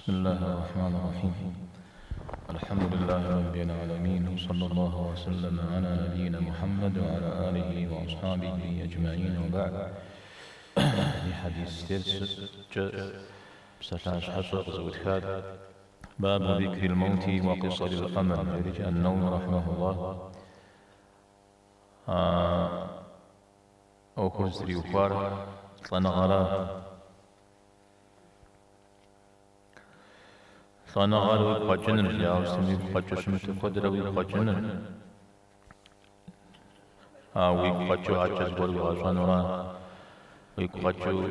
بسم الله الرحمن الرحيم الحمد لله رب العالمين وصلى الله وسلم على نبينا محمد وعلى آله وأصحابه أجمعين وبعد Ди хьэдис дерскӏэ псалъащхьэщӏэ къызэӏутхат. باب ذكر الموت وقصر الأمل жерикӏэ ан-Нэуи рахьимахуллах а ӏуэхур зытриухуар лӏэныгъэра. Лӏэныгъэр уигу къэкӏынырщ, ауэ сытми уигу къэкӏыу щымыту куэдрэ уигу къэкӏыныр. А уигу къэкӏыу адэкӏэ зыгуэр уигъэщӏэнура, уигу къэкӏыу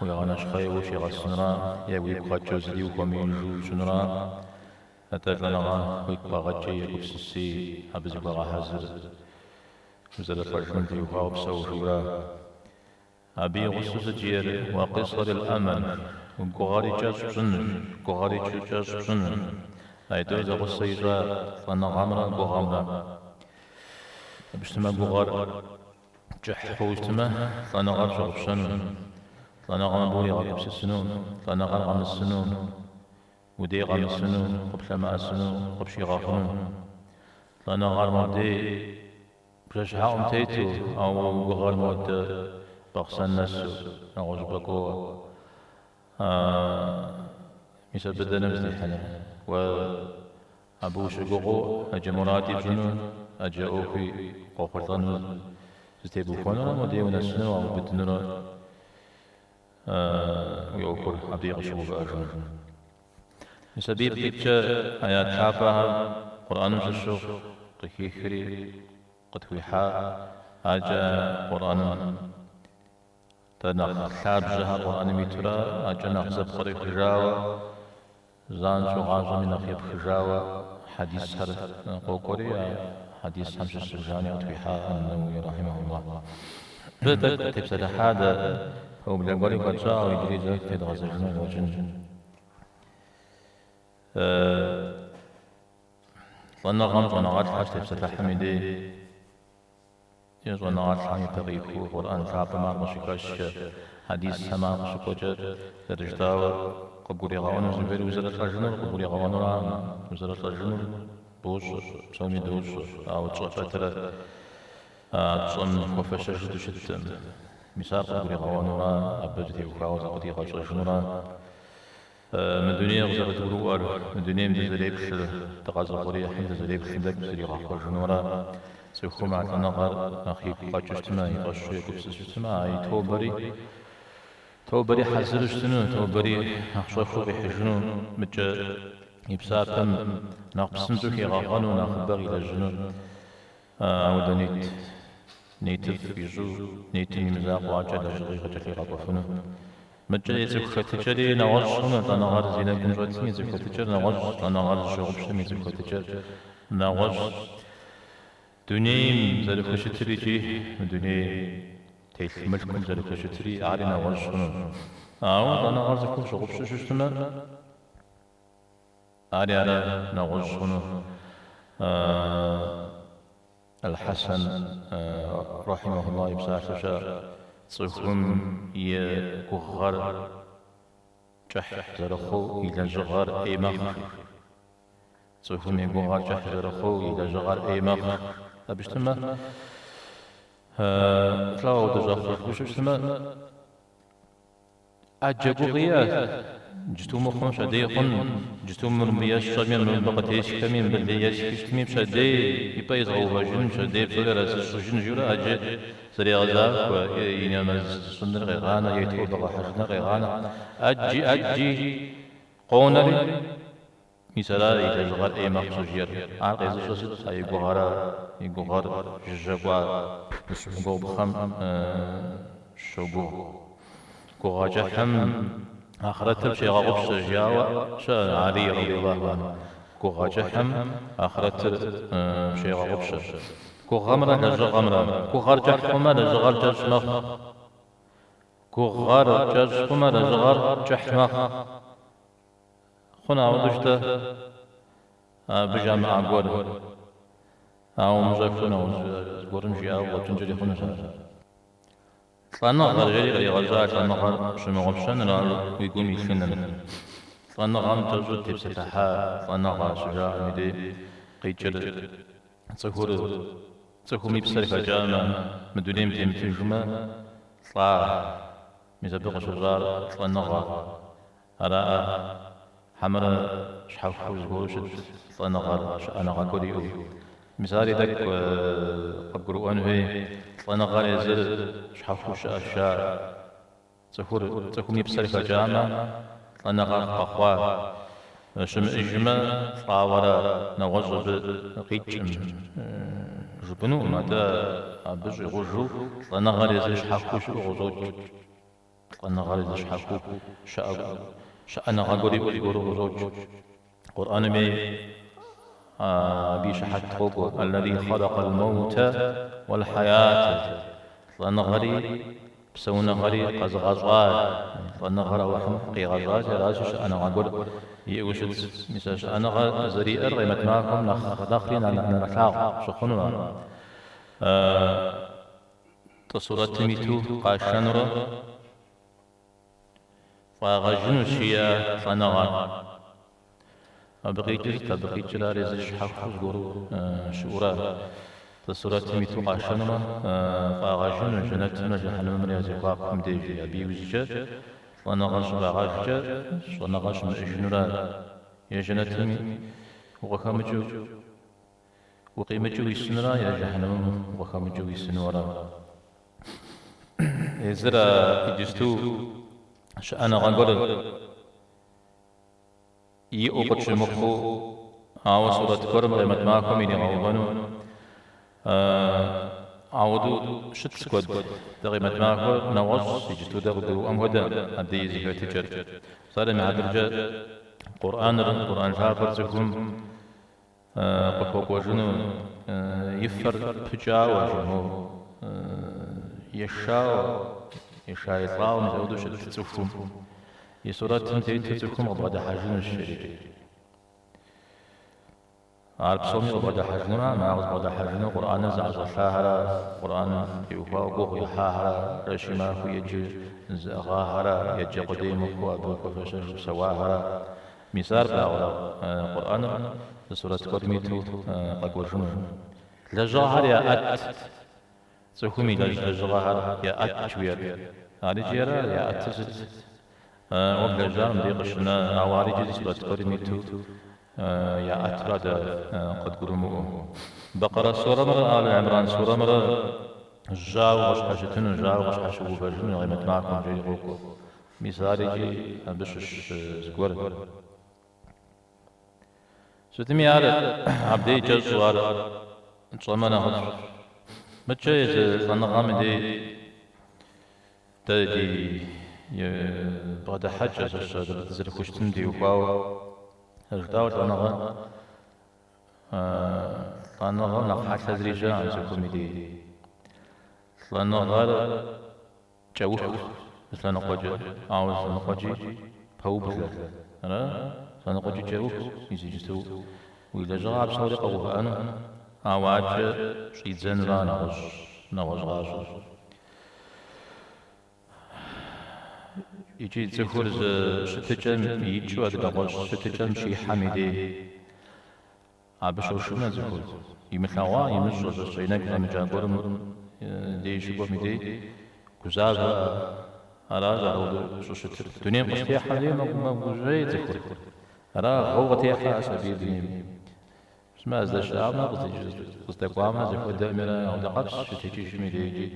уигъэнэщхъейуэ ущигъэсынура, е уигу къэкӏыу зыри ухуэмеижу уищӏынура, атӏэ лӏэныгъэ уигу къэгъэкӏи егупсыси абы зыхуэгъэхьэзыр узэрылӏэжыным теухуауэ псэу жиӏэура. Абы и гъусэу сыт жиӏэр? وقصر الأمل, гугъэри кӏэщӏ пщӏыныр, гугъэри кӏэщӏ пщӏыныр. Айтӏур зэгъусэ ищӏа лӏэныгъэмрэ гугъэмрэ. Абы щытмэ гугъэр кӏыхь хъууэ щытмэ, лӏэныгъэр пщыгъупщэну, лӏэныгъэм абы уригъэгупсысыну, лӏэныгъэр къэмысыну, уи дей къэмысыну, къыплъэмыӏэсыну, къыпщигъэхъуну. Лӏэныгъэр модей Бжэщхьэӏум тету, ауэ уи гугъэр модэ Бахъсэн нэсу, нэгъуэщӏыпӏэ кӏуэуэ. Мис абы дэнэ уздихьынур? Уэ абы ущыгугъыу ӏэджэ муради пщӏыну, ӏэджэ ӏуэхуи къохъулӏэну зытебухуэнурэ модей унэсыну, уаубыдынурэ уи ӏуэхур абдей къыщыувыӏэжыну. Мис абы ипкъ иткӏэ аят лъапӏэхэр Къурӏэным щыщу къыхихри къытхуихьа, акӏэ Къурӏэным дэ нэхъ лъабжьэхэр Къурӏэным итурэ, акӏэ нэхъ зэпкърыхыжауэ, занщӏэу гъащӏэми нэхъ епхыжауэ хьэдисхэр къокӏуэри, а хьэдисхэм щыщ зыбжани къытхуихьа ан-Нэуи рахьимахуллах. Абы тӏэкӏу тепсэлъыхьа дэ пэублэ гуэри хуэтщӏа, ауэ иджыри зэ тедгъэзэжыну къыщӏэкӏынщ. Лӏэныгъэм щӏэныгъэлӏхэр щытепсэлъыхьым и дей е щӏэныгъэлӏхэм ипэ къихуэу Къурӏэн лъапӏэм ар къыщыхэщкӏэ, хьэдисхэм ар къыщыкӏуэкӏэ зэрыжытӏауэ къыбгуригъэӏуэну зыхуейр узэрылӏэжынур къыбгуригъэӏуэнуракъым, узэрылӏэжынур бощӏэ, псоми дощӏэ, ауэ тщӏэ пэтрэ а тщӏэм хуэфэщэжу дыщыткъым. Мис ар къыбгуригъэӏуэнура, абы теухуауэ зыкъыдигъэщӏэжынура? Мы дунейр къызэрыдгурыӏуэр, мы дунейм дызэреплъыр, дыкъэзыухъуреихьым дызэреплъым тӏэкӏу зригъэхъуэжынура? Цӏыхум а лӏэныгъэр нэхъ игу къэкӏыу щытмэ, и фӏэщу егупсысу щытмэ, а и тобэри, тобэри хьэзыру щытыну, тобэри нэхъ щӏэхыу къихьыжыну, мыкӏэ и псапэм нэхъ псынщӏэу хигъэхъуэну, нэхъыбэ къилэжьыну. Ауэдэ нит, нитыфӏ ищӏу, нитым и мызакъуэу акӏэ лэжьыгъи къыкӏэлъигъэкӏуэфыну. Мыкӏэ и цӏыху хэтыкӏэри нэгъуэщӏ хъуну, лӏэныгъэр зи нэгум щӏэтым и цӏыху хэтыкӏэр нэгъуэщӏ, лӏэныгъэр зыщыгъупщэм и цӏыху хэтыкӏэр нэгъуэщӏ. Дунейм зэрыхущытыр икӏи мы дуней телъ мылъкум зэрыхущытри ари нэгъуэщӏ хъуну. Ауэ лӏэныгъэр цӏыхум щыгъупщэу щытмэ, Ари ара нэгъуэщӏ хъуну. Аль-Хьэсэн рахьимахуллах и псалъэ щыӏэ, цӏыхум и гугъэр кӏыхь зэрыхъуу и лэжьыгъэр ӏей мэхъу. Цӏыхум и гугъэр кӏыхь зэрыхъуу и лэжьыгъэр ӏей мэхъу. Абы щытмэ, лӏэ удыщӏэхъу щытмэ, ӏэджэ гугъи иӏэщ, иджыту мыхъум пщэдей хъун, иджыту мыр мыбы есщӏэми, мыбы къытесхми, мыбы лей есхыу щытми, пщэдей и пӏэ изгъэувэжын, пщэдей псори арэзы сщӏыжын жиӏэурэ ӏэджэ зэрегъэзахуэ, е и нэмэз щӏыныр къегъанэ, е и тобэ къэхьыжыныр къегъанэ. ӏэджи, ӏэджи къонэри, мис ара и лэжьыгъэр ӏей мэхъу щӏыжиӏэр. Ар къезыщӏыр сыт? А и гугъэра, и гугъэр жыжьэ кӏуа зыщымыгугъыпхъэм щогугъ. Гугъэ кӏыхьым ахърэтыр пщегъэгъупщэ, жиӏауэ щыӏэ Алий радиаллаху анху. Гугъэ кӏыхьым ахърэтыр пщегъэгъупщэ. Гугъэмрэ лэжьыгъэмрэ. Гугъэр кӏыхь хъумэ, лэжьыгъэр кӏэщӏ мэхъу. Гугъэр кӏэщӏ хъумэ, лэжьыгъэр кӏыхь мэхъу. Хъун ауэдэу щытэ, абы жамыӏа гуэр. Ауэ умыщӏэххэу нэгъуэщӏ зыгуэрым жиӏауэ къыщӏэкӏынкӏэри хъунущ ар. Лӏэныгъэр, жери къригъэжьа лӏэныгъэр пщымыгъупщэныр, ар уи гум илъыныр. Лӏэныгъэм кӏэщӏу тепсэлъыхьа лӏэныгъэ щыжаӏэм и дей къикӏыр цӏыхур, цӏыхум и псэр хэкӏамэ, мы дунейм темытыжмэ, лӏа, мис абы къыщыщӏар лӏэныгъэ. Араӏэ, хьэмэрэ щхьэхуэу зыгуэру щыт лӏэныгъэр, щыӏэныгъэ гуэр иӏэу. Мис ари тӏэкӏу къыбгурыӏуэн хуей, лӏэныгъэр езыр щхьэхуэу щыӏэщ ар. Цӏыхур, цӏыхум и псэр хэкӏамэ, лӏэныгъэ къэхъуа, щымыӏэжмэ, лӏауэрэ нэгъуэщӏ абы къикӏым жыпӏэнукъым, атӏэ абы щӏигъужу лӏэныгъэр езыр щхьэхуэу щыӏэу къыщӏокӏ. Лӏэныгъэр езыр щхьэхуэу щыӏэ, щыӏэныгъэ гуэр иӏэу зыгуэру къыщӏокӏ. Къурӏэнми абы и щыхьэт къокӏуэ, Аллази халакъал мэутэ уэл хьэятэ, лӏэныгъэри псэуныгъэри къэзыгъэщӏа, лӏэныгъэр Алыхьым къигъэщӏащи, аращи щыӏэныгъэ гуэр иӏэу щытщ. Мис а щыӏэныгъэ зэриӏэр къемэт махуэм нэхъри нэрылъагъу щыхъуну ар. Лӏы сурэтым иту къашэнурэ фӏагъэжынущ жиӏэ лӏэныгъэр. Абы къикӏыр сыт? Абы къикӏыр ар езыр щхьэхуэу зыгуэру щыӏэура. Лӏы сурэтым иту къашэнурэ фӏагъэжынущ жэнэтымрэ жыхьэнэмымрэ я зэхуакум деж. Абы иужькӏэ лӏэныгъэр щыфӏагъэжкӏэ лӏэныгъэ щымыӏэжынура. Е жэнэтым укъыхэмыкӏыу Укъимыкӏыу уисынура е жыхьэнэмэм укъыхэмыкӏыу уисыну ара? Езыр а иджысту щыӏэныгъэ гуэр иӏэу къытщымыхъуу, ауэ сурэт гуэрым къемэт махуэм иригъэувэну ауэдэу щытщ куэд. Дэ къемэт махуэр нэгъуэщӏщ, иджысту дэ къыдгурыӏуэм хуэдэ абы и зэхэтыкӏэр. Псалъэм и хьэтыркӏэ Къурӏэныр, Къурӏэн лъапӏэр цӏыхум Къыхуэкӏуэжыну и фэр пыкӏауэ, жи, ешауэ, ешаелӏауэ мис апхуэдэу щыт цӏыхум. И сурэтым тету цӏыхум къыбгъэдыхьэжынущ, жери. Ар псоми къыбгъэдыхьэжынураӏым, ар къызыбгъэдыхьэжынур Къурӏэныр зыӏэщӏэлъахьэрэ, Къурӏэным теухуауэ гугъу ехьахьэрэ, жэщи махуи еджэ зыӏыгъахьэрэ, еджэ къудей мыхъуу абы хуэфэщэжу псэуахьэрэ. Мис ар дауэрэ Къурӏэныр зы сурэт гуэрым иту къэкӏуэжыну? Лэжьыгъэхэр яӏэт, цӏыхум илэжь лэжьыгъэхэр яӏэт жыхуиӏэр. Ар икӏи ара, яӏэтыр сыт? Уэ блэжьар мыбдеж къыщынэ, ауэ ар икӏи зы сурэт гуэрым иту яӏэтура дэ къыдгурымыӏуэу. Бэкъэрэ сурэмрэ Аль Имран сурэмрэ жьауэ къыщхьэщытыну, жьауэ къыщхьэщыувэжыну къемэт махуэм жери къокӏуэ. Мис ар икӏи абы щыщ зыгуэр. Сытми ар абдей кӏэщӏу ар тщӏэмэ нэхъыфӏщ. Мыткӏэ езы лӏэныгъэм и дей дэ ди бгъэдыхьэкӏэ щыщ абы дызэрыхущытыным теухуауэ жытӏауэ лӏэныгъэ лӏэныгъэм нэхъ хьэлъэ зыри щыӏэкъым цӏыхум и дей. Лӏэныгъэр Кӏэух зы лъэныкъуэкӏэ, ауэ зы лъэныкъуэкӏи пэублэ. Ара? Зы лъэныкъуэкӏи кӏэух, мис иджысту уи лэжьыгъэ псори къэувыӏэну, ауэ адэкӏэ щӏидзэнура нэгъуэщӏ, нэгъуэщӏ гъащӏэ. Икӏи цӏыхур зы щытыкӏэм икӏыу адрей нэгъуэщӏ щытыкӏэм щихьэм и дей. Абы щошынэ цӏыхур. Имылъэгъуа, имыщӏэ щӏыщӏэ, и нэгу щӏэмыкӏа гуэрым дей щыкӏуэм и дей гузавэ аращ апхуэдэу щӏыщытыр. Дунейм къыщытехьэм дей мэгужьей цӏыхур. Ара гъыуэ къытехьэ а сабийр дунейм. Псымэ а здэщыӏамрэ къыздэкӏуамрэ зэхуэдэӏымрэ апхуэдэ къабзэщ щытекӏыжым и дейкӏи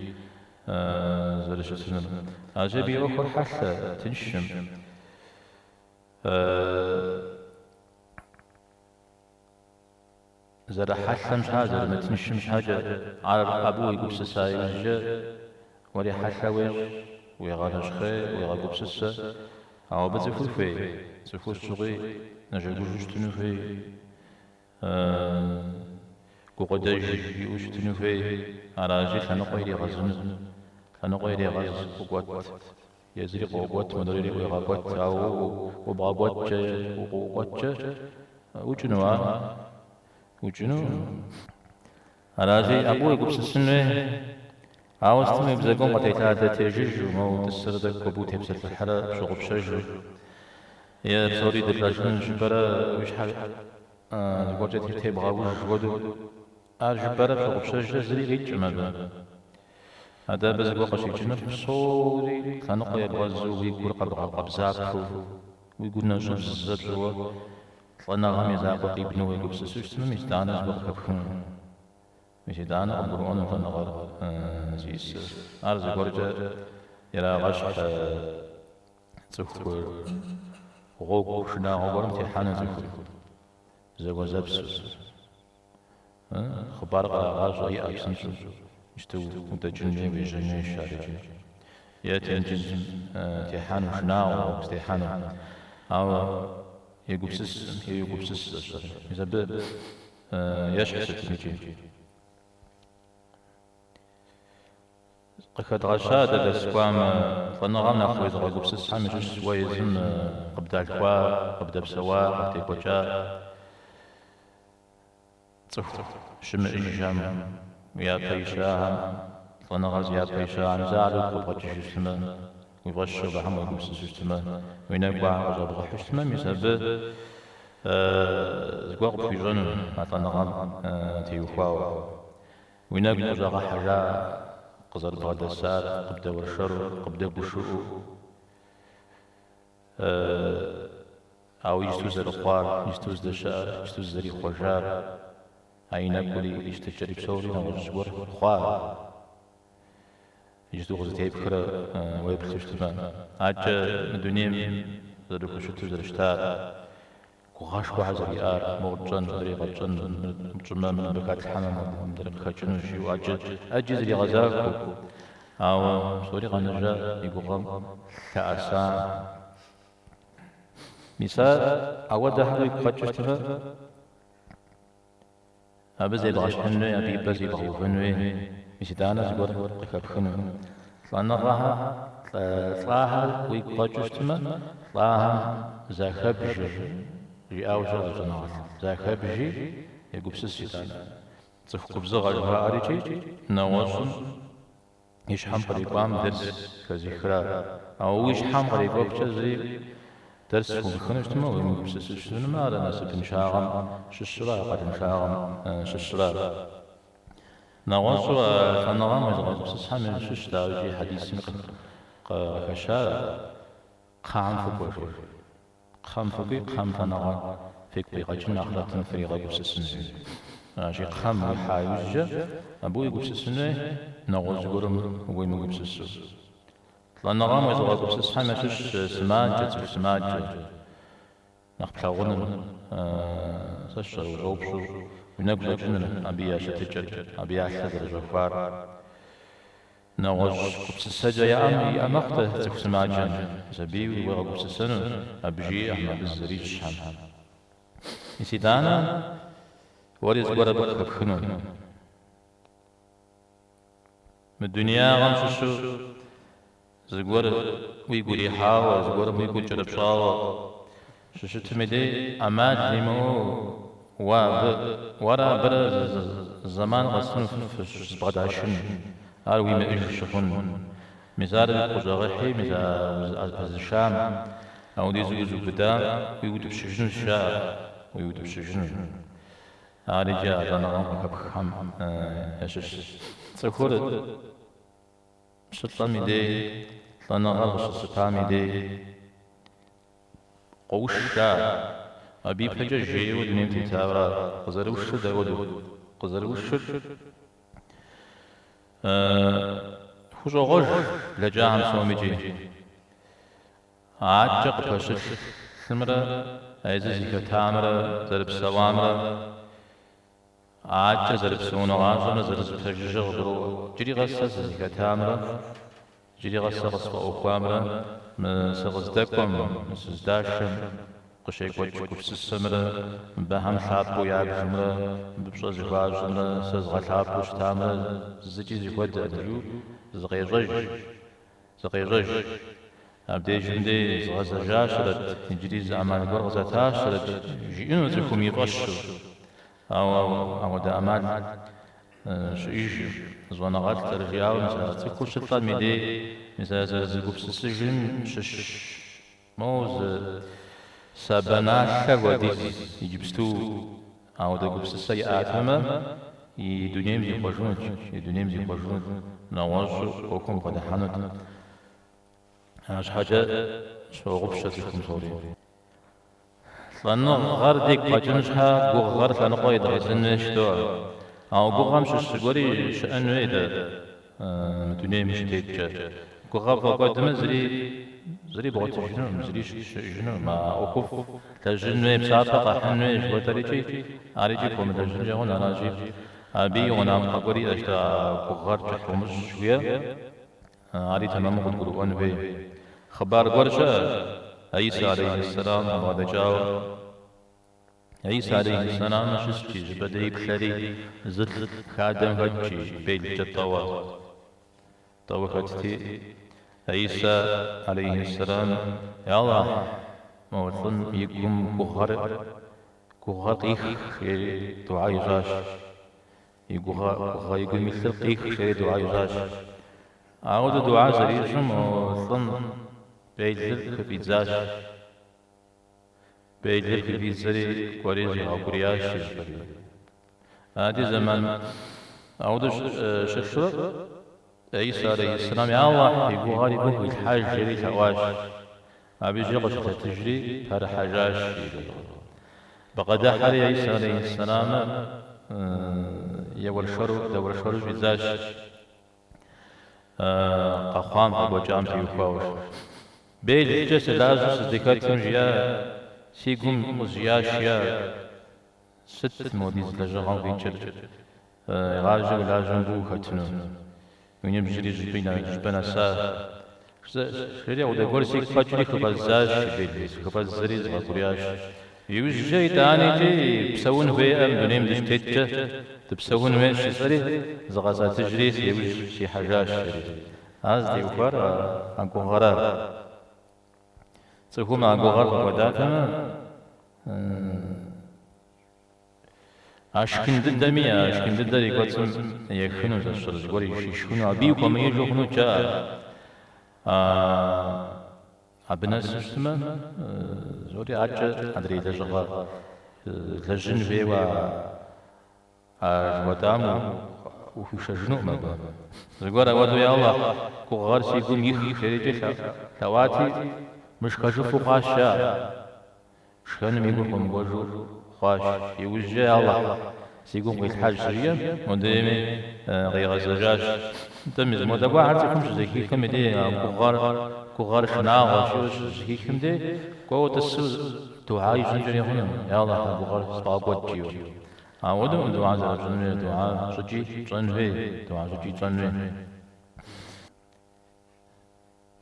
зэрыщытынур. Аращи, абы и ӏуэхур хьэлъэ, тыншым. Зэрыхьэлъэм щхьэ, зэрымытыншым щхьэкӏэ, ар абы уегупсыса иужькӏэ уэри хьэлъэ уещӏ, уегъэнэщхъей, уегъэгупсысэ. Ауэ абы цӏыхур хуей, цӏыхур щыгъуи нэжэгужу щытыну хуей, гукъыдэж иӏэу щытыну хуей, аращи лъэныкъуэ иригъэзыну, лъэныкъуэ ирегъэз, ӏукӏуэт. Езыри къокӏуэт, модрейри ӏуегъэкӏуэт, ауэ убгъэкӏуэткӏэ, укъыӏукӏуэткӏэ укӏыну ар? Укӏыну? Аращи, абы уегупсысын хуей. Ауэ сытми уи бзэгум къытелъадэ тежыжу, моуэ утӏысрэ тӏэкӏу абы утепсэлъыхьрэ пщыгъупщэжу. Е псори дылӏэжынущ жыпӏэрэ уи щхьэр зыгуэркӏэ тебгъэуж хуэдэу, ар жыпӏэрэ пщыгъупщэжрэ зыри къикӏкъым абы. Атӏэ абы зыгуэр къыщикӏынур псори лъэныкъуэ ебгъэзу уи гур къэбгъэкъэбзапэу, уи гур нэщӏыбзэ пщӏыуэ лӏэныгъэм и закъуэ къибну уегупсысу щытмэ, мис итӏанэ зыгуэр къыхэпхыну. Мис итӏанэ къыбгурыӏуэну лӏэныгъэр зиӏысыр. Ар зыгуэркӏэ ирагъэщхь цӏыхур, гъуэгу шынагъуэ гуэрым техьэну цӏыхур, зэуэзэпсу. Хъыбар кърагъащӏэ иӏэ псынщӏэу, иджыту удэкӏын хуей, уежьэн хуейщ ар икӏи. Е тенджызым техьэну, шынагъуэ гъуэгу техьэну. Ауэ егупсыскъым, е йогупсыс. Мис абы ещхь сытым икӏи. Къыхэдгъэща дэ дэрс кӏуам лӏэныгъэм нэхъ уезыгъэгупсысхэм ящыщщ уэ езым къыбдалъхуа, къыбдэпсэуа, къыбдекӏуэкӏа цӏыху щымыӏэжхэм, уи япэ ищахэм, лӏэныгъэр зи япэ ищахэм, мис ар уигу къэбгъэкӏыжу щытмэ, уи фӏэщу абыхэм уегупсысу щытмэ, уи нэгу ахэр къыщӏэбгъэхьу щытмэ, мис абы зыгуэр къыпхуищӏэну а лӏэныгъэм теухуауэ. Уи нэгу къыщӏэгъэхьэжа къызэрыбгъэдэсар, къыбдэуэршэру, къыбдэгушыӏэу, ауэ иджыту зэрыхъуар, иджыту здэщыӏэр, иджыту зызэрихъуэжар, а и нэкӏури, и щытыкӏэри псори нэгъуэщӏ зыгуэр хъуа, иджыту къызэтепхрэ уеплъу щытмэ, адэкӏэ мы дунейм зэрыхущыту зэрыщытар. Гугъэшхуэхэр зэриӏар, мор тщӏэн, мыри къэтщӏэн, мыр тщӏымэ, мыбы хэтлъхьэмэ, мыдэр къыхэкӏынущ, жиӏэу ӏэджэ, ӏэджи зэригъэзахуэу. Ауэ псори къэнэжа и гугъэм лъэӏэса. Мис ар ауэдэхэр уигу къэкӏыу щытмэ, Абы зебгъэщхьын хуей, абы и пӏэ зибгъэувэн хуей, мис итӏанэ зыгуэр къыхэпхыну. Лӏэныгъэхэр, лӏахэр уигу къэкӏыу щытмэ, лӏахэм захэбжэ, жиӏауэ щыӏэ зы щӏэныгъэлӏ. Захэбжи, егупсыс итӏанэ. Цӏыху губзыгъэ жыхуаӏэр икӏи нэгъуэщӏым и щхьэм кърикӏуам дерс хэзыхра. Ауэ уи щхьэм кърикӏуэхукӏэ зыри дерс хыумыхыну щытмэ, уемыгупсысу щытынумэ, ар насыпыншагъэм щыщра, акъылыншагъэм щыщра. Нэгъуэщӏу а лӏэныгъэм уезыгъэгупсысхэм ящыщ, дауикӏи, хьэдисым къыхэщар, кхъэм фыкӏуэ, жери. Кхъэм фыкӏуи, кхъэм лӏэныгъэр фигу къигъэкӏын, ахърэтым фригъэгупсысын жери. Аращи, кхъэм уихьа иужькӏэ, абы уегупсысын хуей, нэгъуэщӏ зыгуэрым уемыгупсысу. Лӏэныгъэм уезыгъэгупсысхэм ящыщщ сымаджэ, цӏыху сымаджэ. Нэхъ плъагъуныр, сэ сщӏэрэ, ущӏэупщӏэу уи нэгу щӏэкӏыныр, абы я щытыкӏэр, абы я лъэр зэрыщӏэхуар. Нэгъуэщӏ гупсысэкӏэ яӏэм иӏэ мэхъу цӏыху сымаджэм, мис абыи уигъэгупсысэну, абы жиӏэхэм, абы зызэрищӏхэм. Мис итӏанэ уэри зыгуэр абы къыхэпхыну. Мы дунеягъэм щыщу зыгуэр уигу ирихьауэ, зыгуэрым уи гур кӏэрыпщӏауэ щыщытым и дей ӏэмал имыӏэу уэ абы, уэрэ абырэ зэман къэсыну фыщызбгъэдашын, ар уимыӏэж щыхъун. Мис ар уигу къыщӏэгъэхьи, мис а узыӏэпызышам, ауэдизу узыубыдам уиутӏыпщыжынущ, жаӏэ, уиутӏыпщыжыну. Ар икӏи а лӏэныгъэм къыхэпххэм ящыщщ. Цӏыхур щылӏэм и дей, лӏэныгъэр къыщысыпам и дей къоуш жаӏэ. Абы ипэкӏэ жейуэ дунейм тетауэ къызэрыушыр дауэдэу? Къызэрыушыр хущӏогъуэж блэкӏахэм псом икӏи. Адэкӏэ къыпэщылъымрэ а езыр зыхэтамрэ зэрыпсэуамрэ адэкӏэ зэрыпсэуну гъащӏэмрэ зэрызэпэжыжьэр къыгуроӏуэ. Иджыри къэс сэ сызыхэтамрэ, иджыри къэс сэ къысфӏэӏуэхуамрэ мы сыкъыздэкӏуэм, мы сыздашэм къыщекӏуэкӏ гупсысэмрэ мыбыхэм лъапӏэу ябжымрэ, мыбы пщӏэ зыхуащӏымрэ сэ згъэлъапӏэу щытамрэ зыкӏи зэхуэдэкъым, жиӏэу зыкъещӏэж. Зыкъещӏэж. Абдежым дей згъэзэжащэрэт, иджыри зы ӏэмал гуэр къызатащэрэт, жиӏэну цӏыхум и фӏэщу. Ауэ апхуэдэ ӏэмал щыӏэжкъым. Щӏэныгъэлӏ зэрыжиӏауэ, мис а цӏыхур щылӏэм и дей, мис а зэрызэгупсысыжым щыщ моуэ зы. Сабэналъэ хуэдиз иджыпсту ауэдэ гупсысэ иӏатэмэ, и дунейм зихъуэжынут, и дунейм зихъуэжынут, нэгъуэщӏу ӏуэхум бгъэдыхьэнут. Арщхьэкӏэ щогъупщэ цӏыхум псори. Лӏэныгъэр дигу къэкӏын щхьэ гугъэр лъэныкъуэ едгъэзын хуейщ жыдоӏэ. Ауэ гугъэм щыщ зыгуэри щыӏэн хуей дэ мы дунейм дыщытеткӏэ. Гугъэ пфӏэкӏуэдмэ, зыри зыри бгъуэтыжынукъым, зыри щыӏэжынукъым. А ӏуэхуфӏ лэжьын хуей, псапэ къэхьын хуей жыхуэтӏэр икӏи, ар икӏи пхуэмылэжьынкӏэ хъун, аращи, абыи гъунапкъэ гуэр иӏэщ дэ а гугъэр кӏыхь умыщӏ жыхуиӏэр. Ари тэмэму къыдгурыӏуэн хуей. Хъыбар гуэр щыӏэ, Гьисэ алейхьэссэлам къыбгъэдэкӏауэ. Гьисэ алейхьэссэлам щысчи, щӏыпӏэ дей плъэри, зылӏ хадэм хэтчи, белкӏэ тӏэуэ. Тӏэуэ хэтти, Гьисэ алейхьэссэлам, Я Аллахь, мо лӏым и гум гугъэр, гугъэр къих, жери дугьэ ищӏащ. И гугъэ, гугъэ и гум илъыр къих, жери дугьэ ищӏащ. Ауэдэ дугьэ зэрищӏым мо лӏым белыр хыфӏидзащ. Белыр хыфӏидзэри кӏуэри зигъэукӏуриящ жиӏэри. Ади зэман ауэдэу щылъурэ, Гьисэ алейхьэссэлам, Я Аллахь, и гугъэр и гум къилъхьэж, жери лъэӏуащ. Абы иужькӏэ къыщылъэтыжри пэрыхьэжащ, жиӏэри. Бгъэдыхьэри Гьисэ алейхьэссэламыр еуэршэру, дэуэршэру щӏидзащ. Къэхъуам, къекӏуэкӏам теухуауэ. Белкӏэ сылажьэу сыздыхэтым, жиӏа, си гум къызжиӏащ, жиӏа, сыт мыуэдиз лэжьыгъэм къикӏыр? Игъащӏэ улажьэу мыбы ухэтыну? Уи ныбжьри щӏыпӏэ нэса? Жери ауэдэ гуэр сигу къэкӏри хыфӏэздзащ, белыр, хыфӏэздзэри згъэукӏуриящ. Иужькӏэ итӏанэкӏи псэун хуейӏэ мы дунейм дыщытеткӏэ, дыпсэун хуейщ жысӏэри, зыкъэсӏэтыжри си яужь сихьэжащ, жери. Ар зытеухуар а гугъэра. Цӏыхум а гугъэр фӏэкӏуэдатэмэ, а шхын дыдэми, а шхын дыдэр и кӏуэцӏым ехыну, зэщыр зыгуэр ишхыну, абыи хуэмеижу хъунут жаӏэ. Абы нэсу щытмэ, зори адэкӏэ адрей лэжьыгъэ лэжьын хуейуэ а жыхуэтӏам ухуишэжынукъым абы. Зыгуэр ауэдэу, Я Аллахь, гугъэр си гум их, жерикӏэ лъэӏуати, мышхэжыфу хъуащ, жаӏэ. Шхэным и гур хуэмыкӏуэжу хъуащ. Иужькӏэ, Я Аллахь, си гум къилъхьэж щыжиӏэм, модрейми къигъэзэжащ. Нтӏэ, мис модэ гуэрхэр цӏыхум щызэхихым и дей, а гугъэр, гугъэр шынагъуэщ жиӏэу щызэхихым дей, кӏуэуэ тӏысу дугьэ ищӏынкӏэри хъуну, Я Аллахь, а гугъэр сфӏэгъэкӏуэд жиӏэу. Ауэдэукъым дугьэ зэрыпщӏын хуейр, дугьэ щӏыкӏи пщӏэн хуей, дугьэ щӏыкӏи тщӏэн хуей.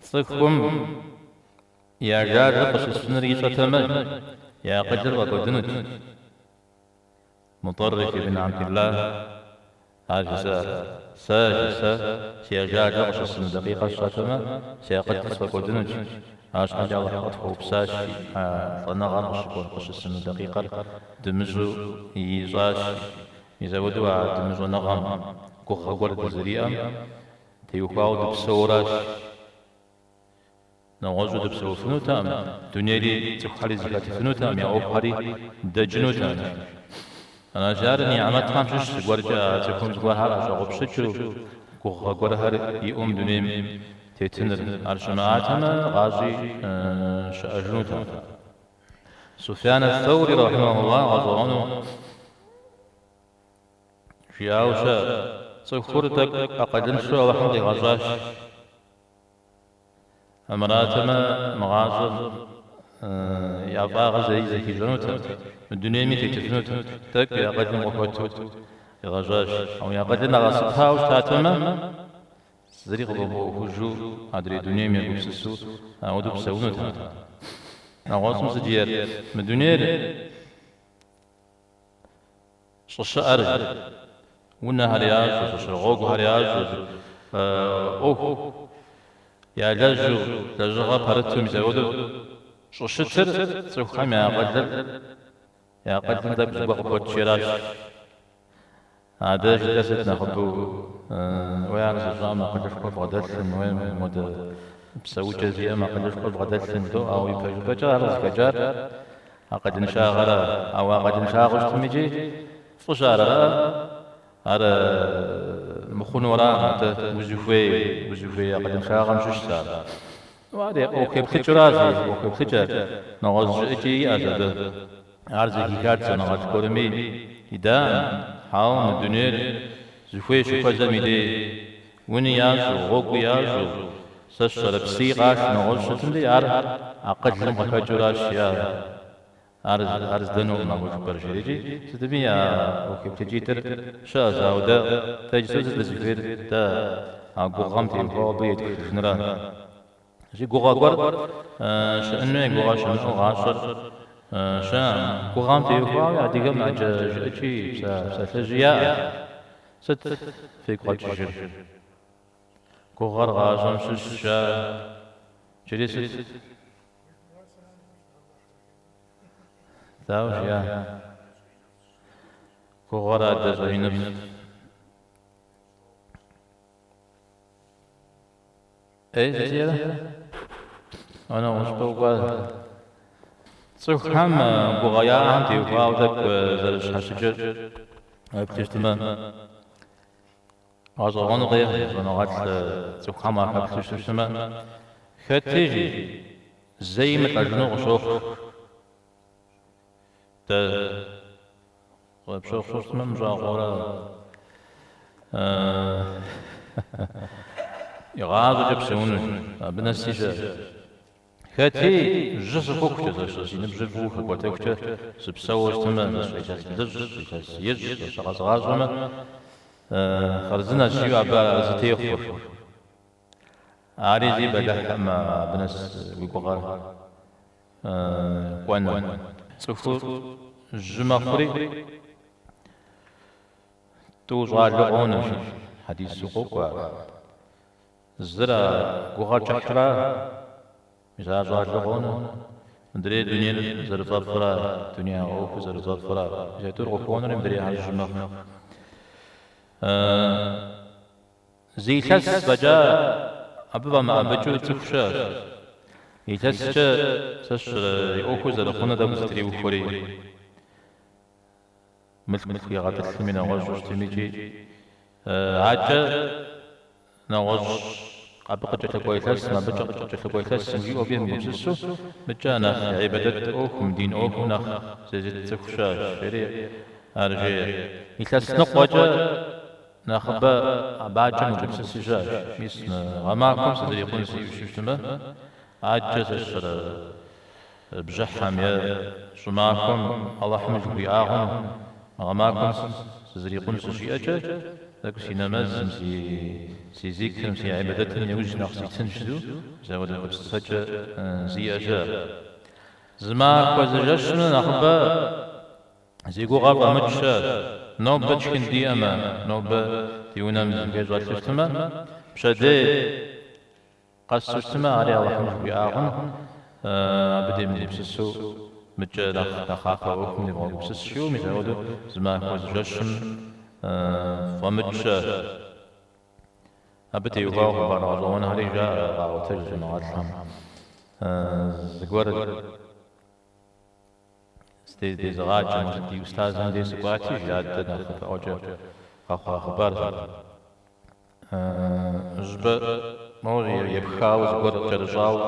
Цӏыхум и ажалыр къыщысынур ищӏэтэмэ, и акъылыр фӏэкӏуэдынут. Мутӏэрриф ибн Абдиллах ар жызыӏэр. Сэ, жи, сэ си ажалыр къыщысыну дакъикъэр сщӏэтэмэ, си акъылыр сфӏэкӏуэдынут. Арщхьэкӏэ Алыхьыр къытхуэупсащ, а лӏэныгъэр къыщыкӏуэ къыщысыну дакъикъэр дымыщӏэу ищӏащ. Мис апхуэдэу а дымыщӏэныгъэм гугъэ гуэр дызэриӏэм теухуауэ дыпсэуращ. Нэгъуэщӏу дыпсэуфынутэкъым, дунейри цӏыхухэри зэхэтыфынутэкъым, я ӏуэхухэри дэкӏынутэкъым. Аращи, ар нигьмэтхэм щыщ зыгуэркӏэ а цӏыхум зыгуэрхэр ӏэщӏэгъупщыкӏыу, гугъэ гуэрхэр иӏэу мы дунейм тетыныр. Ар щымыӏатэмэ, гъащӏи щыӏэжынутэкъым. Суфьян ас-Саури рахьимахуллах гъэщӏэгъуэну жиӏауэ щыӏэ, цӏыхур тӏэкӏу акъылыншэу Алыхьым къигъэщӏащ. Армыратэмэ, мы гъащӏэм и ӏэфӏагъыр зэи зэхищӏэнутэкъым, мы дунейми тетыфынутэкъым, тӏэкӏу и акъылым къыхуэту къигъэщӏащ. Ауэ и акъылыр нэгъэсыпауэ щытатэмэ, зыри къыфӏэмыӏуэхужу адрей дунейм егупсысу ауэдэу псэунутэкъым. Нэгъуэщӏым сыт жиӏэр? Мы дунейр щӏыщыӏэр, унэхэр ящӏу, щӏыщыр гъуэгухэр ящӏу, ӏуэху ялэжьу, лэжьыгъэ пэрыту, мис апхуэдэу щӏыщытыр цӏыхухэм я акъылыр, я акъылым тӏэкӏу зыгуэр къыхуэтщи аращ. Адэ жытӏэр сыт нэхъыбэу, уей ар зыщӏам акъылышхуэ бгъэдэлъым, уей модэ. Псэукӏэ зиӏэм акъылышхуэ бгъэдэлъым жыдоӏэ, ауэ ипэжыпӏэкӏэ ар къызыхэкӏар акъылыншагъэра. Ауэ акъылыншагъэу щытым икӏи фӏыщ ар, ара? Ар мыхъуну аракъым, атӏэ узыхуей, узыхуей акъылыншагъэм щыщщ ар. Ар я ӏуэху еплъыкӏэращ, ӏуэху еплъыкӏэ, нэгъуэщӏ жыӏэкӏи иӏэщ абы. Ар зэхихат щӏэныгъэлӏ гуэрми идаӏым, хьэуэ, мы дунейр зыхуей щыхуэзэм и дей уни ящӏу, гъуэгуи ящӏу, сэ сщӏэрэ псыи къаш нэгъуэщӏ щытым дей ар акъылым къыхэкӏыуращ, жиӏа. Ар ар здэнукъым ауэ жыпӏэр жери икӏи сытми а ӏуэху еплъыкӏитӏыр щыӏэщ, ауэ дэ дэ иджыпсту сыт дызыхуейр дэ а гугъэм теухуауэ абы етхыжыныра. Зи гугъэ гуэр щыӏэн хуей, гугъэ щымыӏэу гъащӏэр щыӏэкъым. Гугъэм теухуауи адыгэм ӏэджэ жыӏэкӏи псалъэжьи яӏэщ. Сыт фигу къэкӏыжыр? Гугъэр гъащӏэм щыщщ, жаӏэ. Иджыри сыт? Дауэ жиӏа? Гугъэр адэ щӏэиныфӏ. Эй, сыт жиӏэрэ? Нэгъуэщӏыпӏэ укӏуа? Цӏыхухэм гугъэ яӏэхэм теухуауэ тӏэкӏу зэрыщхьэщыкӏыр уеплъу щытмэ, гъэщӏэгъуэну къехь щӏэныгъэлӏ цӏыхухэм уахэплъу щытмэ, хэти жи зэи мылӏэжыну къыщохъу. Дэ къыпщыхъуу щытмэ, мыщӏагъуэрэ игъащӏэкӏэ псэунущ, абы нэси щыӏэщ. Хэти жьы сыхъухукӏэ, сэ си ныбжьыр фӏыуэ хэкӏуэтэхукӏэ сыпсэууэ щытмэ, сэ илъэс блыщӏ, илъэс ищӏ сэ къэзгъащӏэмэ, хъарзынэщ жиӏэу абы арэзы техъуэр. Ари зи бэлыхькъым абы нэс уи гугъэр кӏуэну. Цӏыхур жьы мэхъури, тӏу щӏалэу къонэ, жи, хьэдису къокӏуэ ар. Зыр а гугъэр кӏыхьра, мис ар щӏалэу къонэ, мыдрейр дунейр зэрыфӏэфӏра, дуней ӏуэхур зэрыфӏэфӏра. Мис а тӏур къыхуонэри, мыдрейхэр жьы мэхъу. Зы илъэс фӏэкӏа абы фӏэмыӏэбыкӏыу цӏыху щыӏэщ. Илъэскӏэ сэ сщӏэрэ и ӏуэхур зэрыхъунур тӏэкӏу зэтреухуэри, мылъку игъэтӏылъми нэгъуэщӏу щытми икӏи акӏэ нэгъуэщӏ абы къыкӏэлъыкӏуэ илъэсым, абы къыкӏэлъыкӏуэ илъэсым жиӏэу абы емыгупсысу, мыкӏэ нэхъ гьибадэт ӏуэхум, дин ӏуэхум нэхъ зезыт цӏыху щыӏэщ, жери ар жеӏэ. Илъэс ныкъуэкӏэ Нэхъыбэ абакӏэ мыгупсыси щыӏэщ. Мис мы гъэмахуэм сызэрикъун сиӏэу щытмэ, адэкӏэ сэ сщӏэрэ бжьыхьэм е щӏымахуэм Алыхьым жыхуиӏагъэм гъэмахуэм сызэрикъун сыщиӏэкӏэ, тӏэкӏу си нэмэзым, си зикрым, си гьибадэтым иужь нэхъ ситынщ жиӏэу, мис апхуэдэ гупсысэкӏэ зиӏэ щыӏэщ. Зы махуэ зы жэщым нэхъыбэ Зи гугъэр фӏэмыкӏ щыӏэщ. Нобэ тшхын диӏэмэ, нобэ ди унэм зыхуей щӏэлъу щытмэ, пщэдей къэсу щытмэ, ари Алыхьым жыхуиӏагъым, абы демыгупсысу мыкӏэ нэхъ нэхъапэ ӏуэхум девгъэгупсыс жиӏэу, мис апхуэдэу зы махуэ зы жэщым фӏэмыкӏ щыӏэщ. Абы теухуауэ хъыбар гъэщӏэгъуэнхэри жаӏэ, къаӏуэтэж щӏэныгъэлӏхэм. Зыгуэр. Дезыгъаджэм, ди ӏустазым дей сыкӏуати, жи адэ нэхъыпэӏуэкӏэ къэхъуа хъыбарщ ар. Зыщӏыпӏэ моуэ епхауэ зыгуэр кӏэрыщӏауэ,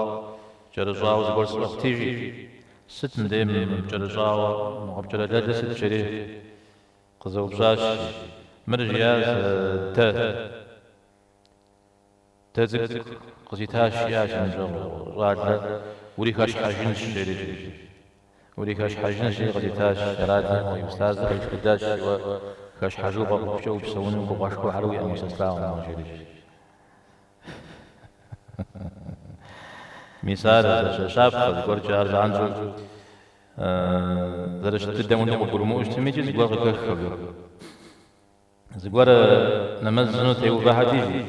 кӏэрыщӏауэ зыгуэр сӏыгъти, жи. Сыт мыдей пкӏэрыщӏауэ, мы къыпкӏэрылэлыр сыт жери къызэупщӏащ, жи. Мыр жиӏащ дэ. Дэ цӏыкӏу къызитащ, жиӏащ си ныбжьэгъу щӏалэ, урихэщхьэжынщ, жери. Урихэщхьэжынщ, жери къызитащ. Арати, мо и ӏустазыр къешхыдащ, уэ хэщхьэжыгъуэ ӏуэхукӏэ упсэуну гугъэшхуэхэр уиӏэм, сэ слъагъум, жери. Мис ар щапхъэ, зыгуэркӏэ ар занщӏэу зэрыщыт дыдэм хуэдэу къыбгурымыӏуэу щытми икӏи зыгуэр къыхэх абы. Зыгуэр нэмэз щӏыну теувэхэти, жи.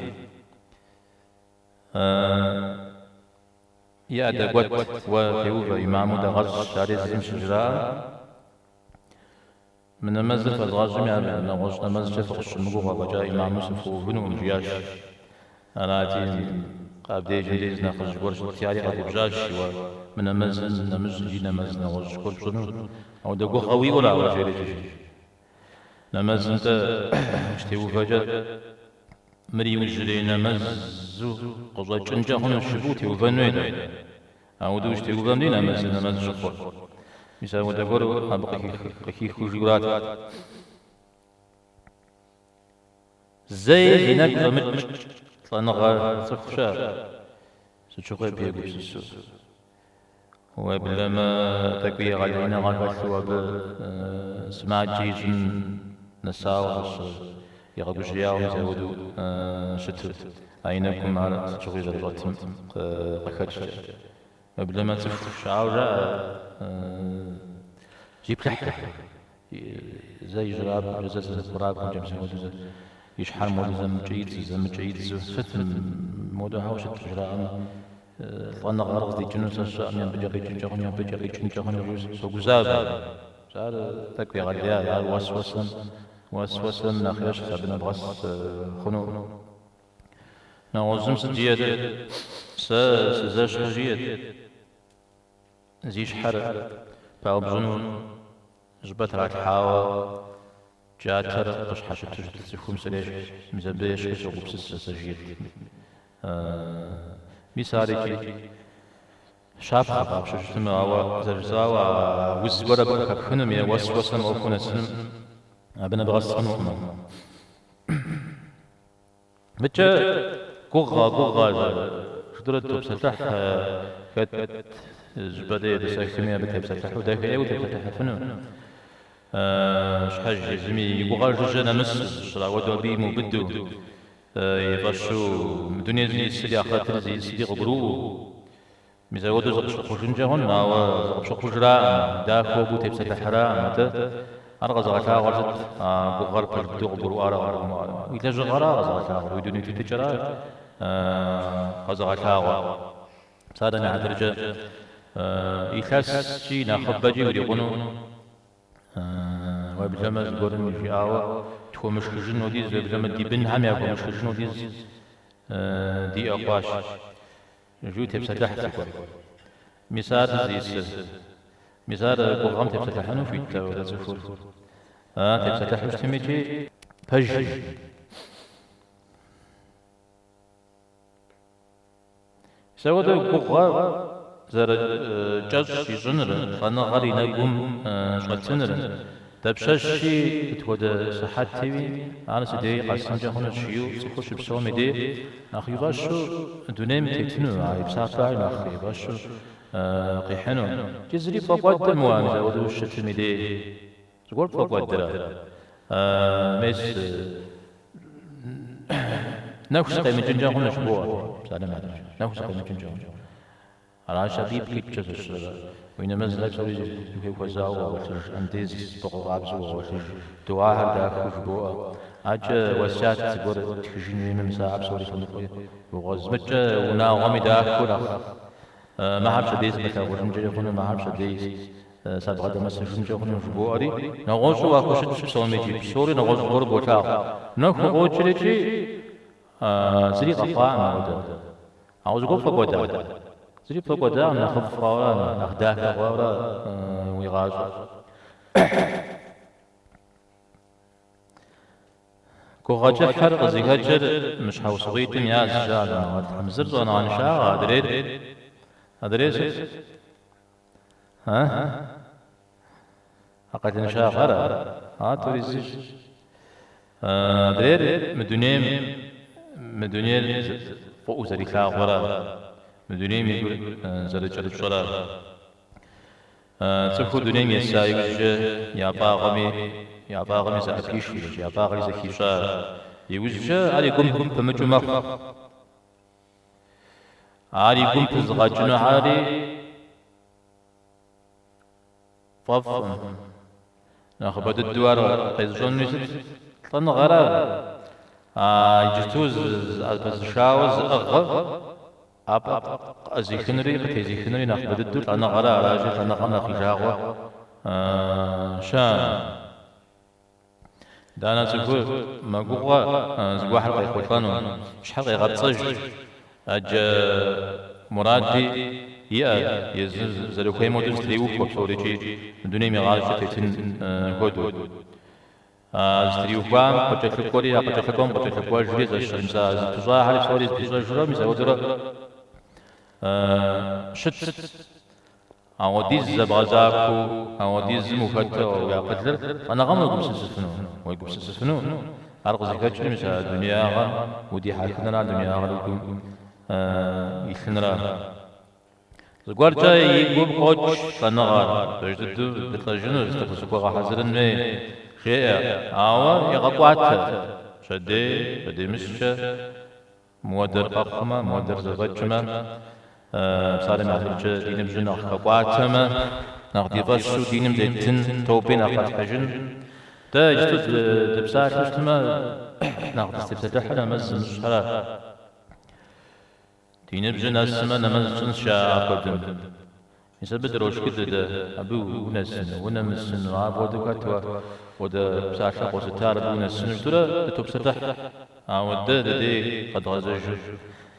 Иӏэ дэкӏуэт, уэ теувэ, имаму дэгъэщӏ, ари зым щыжраӏэм, Мы нэмэзыр фэзгъэщӏми, ар нэгъуэщӏ нэмэзкӏэ фыкъысщымыгугъ, афӏэкӏа имаму сыфхуэувынукъым, жиӏащ. Арати. Абдежым деж нэхъыжь гуэр щытти, ари къэгубжьащ, уэ мы нэмэзым нэмыщӏ иджы нэмэз нэгъуэщӏ гуэр пщӏыну, ауэдэ гугъэ уиӏэу ара уэ, жери икӏи. Нэмэзым-тӏэ ущытеувэкӏэ, мыр иужьрей нэмэзу къыщӏэкӏынкӏэ хъунущ жыпӏэу утеувэн хуейт. Ауэдэу ущытеувэм дей нэмэзыр нэмэз щыхъур. Мис ауэдэ гуэр абы къыхихыу жиӏэу арат. Зэи зи нэгу щӏэмыкӏ лӏэныгъэ цӏыху щыӏэ, сыт щыгъуи абы егупсысу. Уеблэмэ, тӏэкӏуи егъэлеиныгъэ хэлъу абы сымаджэ ищӏын нэсауэ игъэгужьеяуэ мис апхуэдэу щыту, а и нэгум ар сыт щыгъуи зэрыщӏэтым къыхэкӏкӏэ. Уеблэмэ, цӏыху щыӏауэ жаӏэ, зиплъыхьу. Зэ ижьырабгъумкӏэ, зэ сэмэгурабгъумкӏэ, мис апхуэдэу зэ и щхьэр модэу зэмкӏэ идзу, зэмкӏэ идзу, сыт модэу щхьэ ущыт жраӏэмэ, лӏэныгъэр къыздикӏынур сэ сщӏэкъым, абыкӏэ къикӏынкӏэ хъуну, абыкӏэ къикӏынкӏэ хъуну жиӏэу согузавэ. Ар тӏэкӏу егъэлея, ар уэсуэсэм, уэсуэсэм нэхъ ещхьщ, абы нэбгъэс хъуну. Нэгъуэщӏым сыт жиӏэт? Сэ сызэщхьыр жиӏэт. Зи щхьэр паупщӏыну щӏыпӏэ тралъхьауэ джатэр къыщхьэщыту щыт цӏыхум срещхьщ. Мис абы ещхьу согупсысэ сэ жиӏэт. Мис ар икӏи щапхъэ къапщтэу щытмэ, ауэ зэрыжысӏауэ, а уз гуэр абы къыхэпхынум е уэсуэсэм ӏуэхур нэсынум абы нэбгъэс хъунукъым. Мыкӏэ гугъэ, гугъэ жытӏэурэ дытопсэлъыхь, хэт щӏыпӏэ дей етӏысэхми абы тепсэлъыхьу дахэ ӏейуэ тепсэлъыхьыфыну. Щхьэж езыми и гугъэр жыжьэ нэмысу, зыщрауэдэу абы имыубыду, и фӏэщу мы дунейр зиӏысри ахърэтыр зиӏысри къыгурыӏуэу. Мис апхуэдэу зыкъыщыхъужынкӏэ хъун, ауэ зыкъыпщыхъужраӏым, дахэу абы утепсэлъыхьраӏым, атӏэ ар къэзыгъэлъагъуэр сыт? А гугъэр пэж дыдэу къыбгурыӏуарэ къыбгурымыӏуарэ? Уи лэжьыгъэра къэзыгъэлъагъуэр, уи дуней тетыкӏэра къэзыгъэлъагъуэр? Псалъэм и хьэтыркӏэ, илъэскӏи нэхъыбэкӏи урикъуну, уеблэмэ зыгуэрым жиӏауэ, тхуэмышхыжын хуэдиз, уеблэмэ ди бынхэм яхуэмышхыжын хуэдиз диӏэ хъуащ. Жиӏэу тепсэлъыхь зыгуэр. Мис ар зиӏысыр. Мис ар гугъэм тепсэлъыхьыну хуит апхуэдэ цӏыхур. А тепсэлъыхьу щытми икӏи пэж. Мис апхуэдэу гугъэр зэрыкӏэщӏ ищӏыныр, лӏэныгъэр и нэгум щӏэтыныр, Дапщэщи сыт хуэдэ сыхьэтми ар си дей къэсынкӏэ хъунущ, жиӏэу цӏыхур щыпсэум и дей нэхъ и фӏэщу дунейм тетыну, а и псапэхэр нэхъ и фӏэщу къихьыну. Икӏи зыри пфӏэкӏуэдым уэ мис апхуэдэу щытым и дей зыгуэр пфӏэкӏуэдрэ? Мес, нэху сыкъемыкӏынкӏэ хъунущ, жыбоӏэ, псалъэм и хьэтыркӏэ, нэху сыкъемыкӏынкӏэ хъунущ. Аращ абы ипкъ иткӏэ зыщӏыр. Уи нэмэзхэр псори зыхуей хуэзауэ уогъуэлъыж, андез быгъу къабзэу уогъуэлъыж, дуахэр дахэу жыбоӏэ. Акӏэ уэсят зыгуэр тхыжын хуеймэ, мис ахэр псори лъэныкъуэ уогъэз. Мыкӏэ унагъуэми дахэу нэхъ мыхьэр пщэдей сымылъагъужынкӏэри хъуну, мыхьэр пщэдей сабгъэдэмысыжынкӏэ хъуну жыбоӏэри, нэгъуэщӏу уахущытщ псоми икӏи псори нэгъуэщӏ гуэру болъагъу. Нэху укъокӏри икӏи зыри къэхъуакъым ауэдэ. Ауэ зыгуэр пфӏэкӏуэда? Зыри пфӏэкӏуэдакъым, нэхъыфӏ хъуауэ, нэхъ дахэ хъуауэ уи гъащӏэр. Гугъэ кӏыхьыр къызыхэкӏыр мы щхьэусыгъуитӏым язщ, жаӏэ щӏэныгъэлӏхэм. Зыр щӏэныгъэншагъэ, адрейр адрейр сыт? А? Акъылыншагъэр ара? А тӏури зыщ. Адрейр мы дунейм, мы дунейр фӏыӏуэу зэрилъагъура, мы дунейм и гур зэрыкӏэрыпщӏэра. Цӏыхур дунейм еса иужькӏэ я фӏагъми, я фӏагъми зэӏэпишу, я фӏагъри зэхищӏа иужькӏэ ар и гум пымыкӏыу мэхъу. Ар и гум пызыгъэкӏынухьэри Фӏэфӏкъым. Нэхъыбэ дыдэу ар къезыщӏэнури сыт? Лӏэныгъэра. А иджыту зыӏэпызышауэ зыӏыгъыр ӏэпӏэ къыӏэзихынури къытезихынури нэхъыбэ дыдэу лӏэныгъэра, аращи лӏэныгъэм нэхъ и жагъуэ щыӏэкъым. Итӏанэ цӏыхур мэгугъэ зыгуэрхэр къехъулӏэну, щхьэр къегъэпцӏэж. ӏэджэ муради иӏэ, езыр зэрыхуейм хуэдэу зэтреухуэ псори икӏи мы дунейм игъащӏэкӏэ тетын хуэдэу. А зытриухуам къыкӏэлъыкӏуэри, а къыкӏэлъыкӏуэм къыкӏэлъыкӏуэжри, зэщымса зыпыщӏахэри псори зыпищӏэжурэ, мис апхуэдэурэ щытщ. Ауэдиз зэбгъэзахуэу, ауэдизым ухэту уи акъылыр лӏэныгъэм уегупсысыфыну? Уегупсысыфыну? Ар къызыхэкӏыр мис а дунеягъэм удихьэхыныра, дунеягъэр уи гум илъыныра? Зыгуэркӏэ и гум къокӏ лӏэныгъэр, пэж дыдэу дылӏэжынущ, тӏэкӏу зыхуэгъэхьэзырын хуей, жеӏэ, ауэ егъэкӏуатэ, пщэдей, пщэдеймыщкӏэ. Мыуэдэр къэхъумэ, мыуэдэр зэфӏэкӏмэ, псалъэм и хьэтыркӏэ ди ныбжьыр нэхъ хэкӏуатэмэ, нэхъ ди фӏэщу диным зеттын, тоби нэхъ къэтхьыжын. Дэ иджыту дыпсалъэу щытмэ, нэхъ дызытепсэлъыхьыр нэмэз зымыщӏхэращ. Ди ныбжьыр нэсмэ, нэмэз тщӏынщ, жаӏэ куэдым. Мис абы дрошхыдэ дэ, абы унэсыну, унэмысыну, апхуэдэу хэт уэ хуэдэ псалъэ къозытар абы унэсыну жытӏэурэ дытопсэлъыхь. Ауэ дэ дыдей къэдгъэзэжу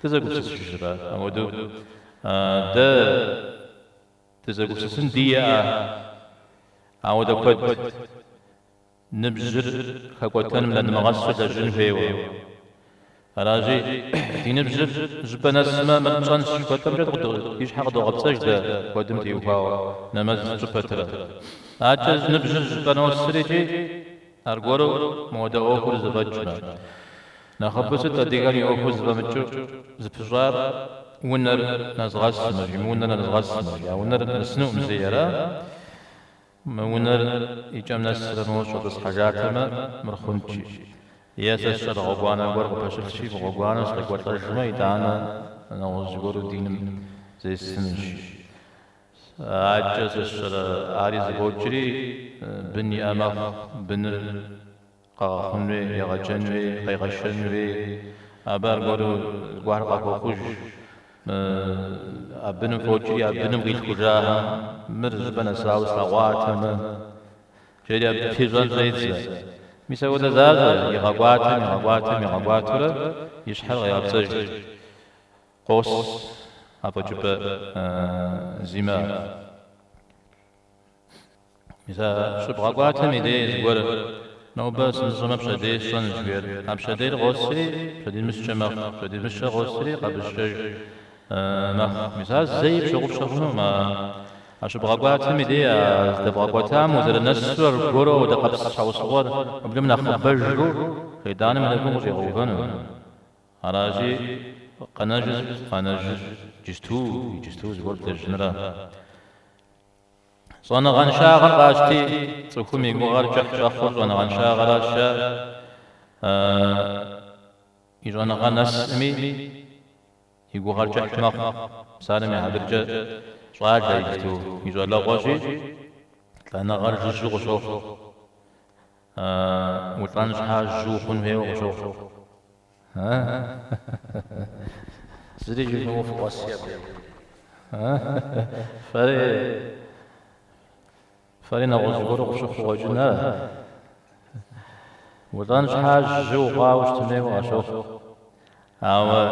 дызэгупсысыжрэ? Апхуэдэу дэ дызэгупсысын диӏэ, ауэдэ куэд. Ныбжьыр хэкӏуэтэным нэдмыгъэсу лэжьын хуейуэ. Аращи, ди ныбжьыр щӏыпӏэ нэсмэ, мыр тщӏэнщ жыхуэтӏэмкӏэ ди щхьэ къыдогъэпцӏэж дэ куэдым теухуауэ нэмэз тщӏы пэтрэ. Адэкӏэ ныбжьыр щӏыпӏэ носыр икӏи аргуэру мыуэдэ ӏуэхур зэфӏэкӏмэ. Нэхъыбэу сыт адыгэм и ӏуэхур зэфӏэмыкӏыу зыпыщӏар унэр нэзгъэсмэ, жи, мы унэр нэзгъэсмэ, жи, а унэр нэсынукъым зэи, ара? Мы унэр и кӏэм нэсрэ моуэ щӏэтӏысхьэжатэмэ, мыр хъунт, жи. Е сэ сщӏэрэ гъуэгуанэ гуэр къыпэщылъщи, мы гъуэгуанэм сыкъекӏуэлӏэжмэ, итӏанэ нэгъуэщӏ зыгуэру диным зестынущ, жи. Адэкӏэ сэ сщӏэрэ ари зэфӏокӏри, бын иӏэ мэхъу, быныр Къэгъэхъун хуей, егъэджэн хуей, къегъэшэн хуей, абы аргуэру зыгуэрхэр къахуохъуж. А быным фӏокӏри, а быным къилъхужахэм мыр зыщӏыпӏэ нэсауэ слъэгъуатэмэ, жери абы пищӏэн щӏедзэ. Мис апхуэдэ защӏэ, игъэкӏуатэм, игъэкӏуатэм, игъэкӏуатэурэ и щхьэр къегъэпцӏэж. Къос а фӏэкӏыпӏэ зимыӏэр. Мис а щыбгъэкӏуатэм и дей зыгуэр, нобэ сымыщӏэмэ пщэдей сщӏэнущ, жиӏэр. А пщэдейр къосри, пщэдеймыщкӏэ мэхъу, пщэдеймыщкӏэ къосри, къэбыщкӏэж мэхъу. Мис ар зэи пщыгъупщэ хъунукъым. А щыбгъэкӏуатэм и дей а здэбгъэкӏуэтам узэрынэсу аргуэру ауэдэ къэпс щхьэусыгъуэр уеблэмэ нэхъыбэжу шейтӏаным и нэгум къыщӏигъэувэну. Аращи, къэнэжыр сыт? Къэнэжыр иджысту, иджысту зыгуэр блэжьыныра? Щӏэныгъэншагъэр къащти, цӏыхум и гугъэр кӏыхь щӏэхъур щӏэныгъэншагъэращ, и щӏэныгъэ нэсми, и гугъэр кӏыхь мэхъу. Псалъэм и хьэтыркӏэ щӏалэ иджыту и щӏалэгъуэщи, лӏэныгъэр жыжьэу къыщохъу. Улӏэн щхьа жьы ухъун хуейуэ къыщохъу. Зыри жывмыӏэу фыкъуэси абы. Фэри, фэри нэгъуэщӏ зыгуэру къыфщыхъуу къыщӏэкӏын ара? Улӏэн щхьа жьы ухъуауэ щытын хуейуэ къащохъу. Ауэ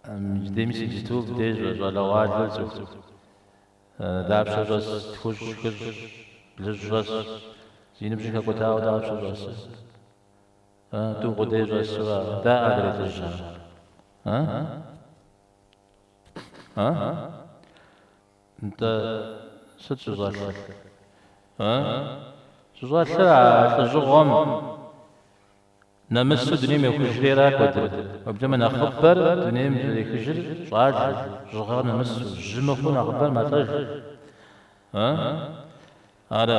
мыдей мис иджыту мыбдеж щӏалэгъуалэр цӏыху дапщэ щӏэс, тхущӏ, хыщӏ, блыщӏ щӏэс, зи ныбжьыр хэкӏуэтауэ дапщэ щӏэсыр? Тӏу къудей щӏэсу ара? Даӏэ адрей лӏыжьхэр? А? А? Нтӏэ, сыт щӏыщӏэлъыр? А? Щӏыщӏэлъыр а лӏыжьыгъуэм нэмысу дунейм ехыжри ара куэдыр. Уеблэмэ нэхъыбэр дунейм зэрехыжыр щӏалэщ, жьыгъэр нэмысу, жьы мыхъуу нэхъыбэр мэлӏэж. А? Ар